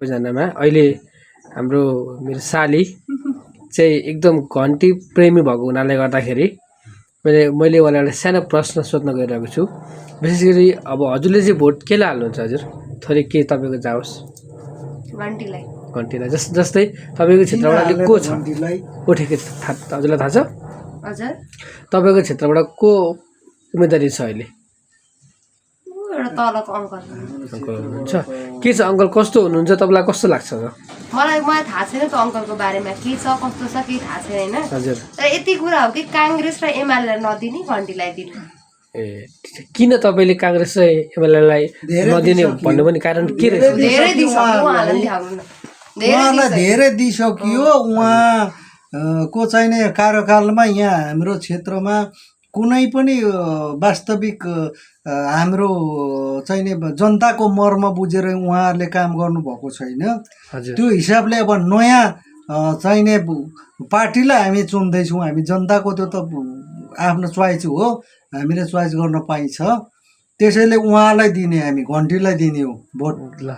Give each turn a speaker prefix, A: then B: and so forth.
A: सबैजनामा अहिले हाम्रो मेरो साली चाहिँ एकदम घन्टी प्रेमी भएको हुनाले गर्दाखेरि मैले उहाँलाई सानो प्रश्न सोध्न गइरहेको छु। विशेष गरी अब हजुरले चाहिँ भोट केलाई हाल्नुहुन्छ हजुर? थोरै के तपाईँको जाओस् घन्टीलाई जस्तै तपाईँको क्षेत्रबाट को छ उठेको हजुरलाई थाहा छ?
B: हजुर
A: तपाईँको क्षेत्रबाट को उम्मेदवारी छ अहिले?
B: तलको अङ्कल
A: हुनुहुन्छ के छ अङ्कल कस्तो हुनुहुन्छ तपाईँलाई कस्तो लाग्छ त?
B: मलाई थाहा छैन त अङ्कलको बारेमा के छ कस्तो छ केही थाहा छैन होइन।
A: हजुर
B: तर यति कुरा हो कि काङ्ग्रेस र एमालेलाई नदिने घन्टीलाई दिनु।
A: ए किन तपाईँले काङ्ग्रेस र एमालेलाई नदिने भन्नु पनि कारण के रहेछ?
C: उहाँलाई धेरै दिइसकियो। उहाँको चाहिने कार्यकालमा यहाँ हाम्रो क्षेत्रमा कुनै पनि वास्तविक हाम्रो चाहिने जनताको मर्म बुझेर उहाँहरूले काम गर्नुभएको छैन। त्यो हिसाबले अब नयाँ चाहिने पार्टीलाई हामी चुन्दैछौँ। हामी जनताको त्यो त आफ्नो चोइस हो, हामीले चोइस गर्न पाइन्छ। त्यसैले उहाँलाई दिने, हामी घन्टीलाई दिने हो भोट।
A: ल